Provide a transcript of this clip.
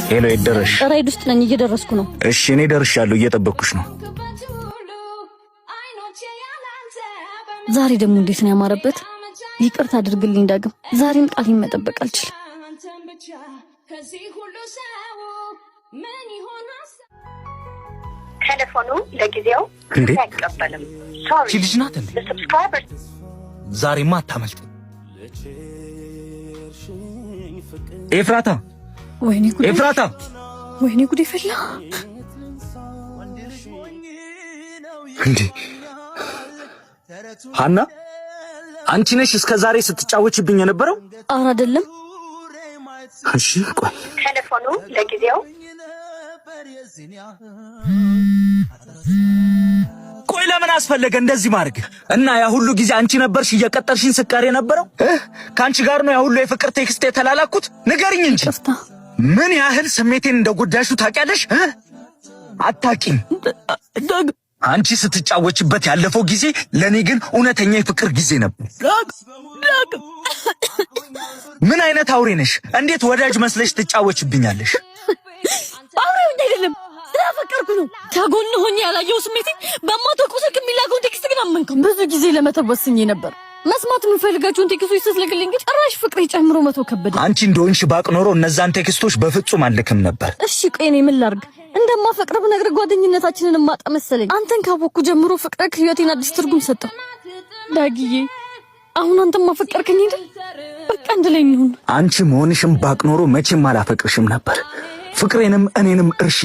Hello፣ የት ደረስሽ? ራይድ ውስጥ ነኝ፣ እየደረስኩ ነው። እሺ፣ እኔ ደርሻለሁ፣ እየጠበቅኩሽ ነው። ዛሬ ደግሞ እንዴት ነው ያማረበት! ይቅርታ አድርግልኝ ዳግም፣ ዛሬም ቃሌን መጠበቅ አልችልም። ቴሌፎኑ ለጊዜው እንዴ አይቀበልም። እቺ ልጅ ናት እንዴ? ዛሬማ አታመልጥ። ኤፍራታ፣ ወይኔ ጉዴ! ኤፍራታ፣ ወይኔ ጉዴ ፈላ። እንዴ ሀና፣ አንቺ ነሽ እስከ ዛሬ ስትጫወችብኝ የነበረው? ኧረ አይደለም። እሺ ቆይ፣ ቴሌፎኑ ለጊዜው ቆይ ለምን አስፈለገ እንደዚህ ማድረግ? እና ያ ሁሉ ጊዜ አንቺ ነበርሽ እየቀጠርሽኝ ስቀር የነበረው? ከአንቺ ጋር ነው ያ ሁሉ የፍቅር text የተላላኩት? ንገሪኝ እንጂ ይቅርታ። ምን ያህል ስሜቴን እንደጎዳሹ ታውቂያለሽ? አታውቂም። አንቺ ስትጫወችበት ያለፈው ጊዜ ለእኔ ግን እውነተኛ የፍቅር ጊዜ ነበር። ምን አይነት አውሬ ነሽ? እንዴት ወዳጅ መስለሽ ትጫወችብኛለሽ? አውሬ አይደለም፣ ስላፈቀርኩ ነው። ከጎን ሆኜ ያላየው ስሜቴ በማታውቀው ስልክ የሚላከውን text ግን አመንከው። ብዙ ጊዜ ለመተው ወስኜ ነበር። መስማት የምፈልጋቸውን text ኦች ስትልክልኝ ግን ጭራሽ ፍቅሬ ጨምሮ መተው ከበደ። አንቺ እንደሆንሽ ባቅ ኖሮ እነዛን text ኦች በፍጹም አልልክም ነበር። እሺ ቆይ እኔ ምን ላድርግ? እንደማፈቅርህ ብነግርህ ጓደኝነታችንን ማጣ መሰለኝ። አንተን ካወቅኩ ጀምሮ ፍቅርህ ህይወቴን አዲስ ትርጉም ሰጠው። ዳግዬ አሁን አንተም ማፈቀርከኝ አይደል? በቃ አንድ ላይ እንሁን። አንቺ መሆንሽም ባቅ ኖሮ መቼም አላፈቅርሽም ነበር። ፍቅሬንም እኔንም እርሺ።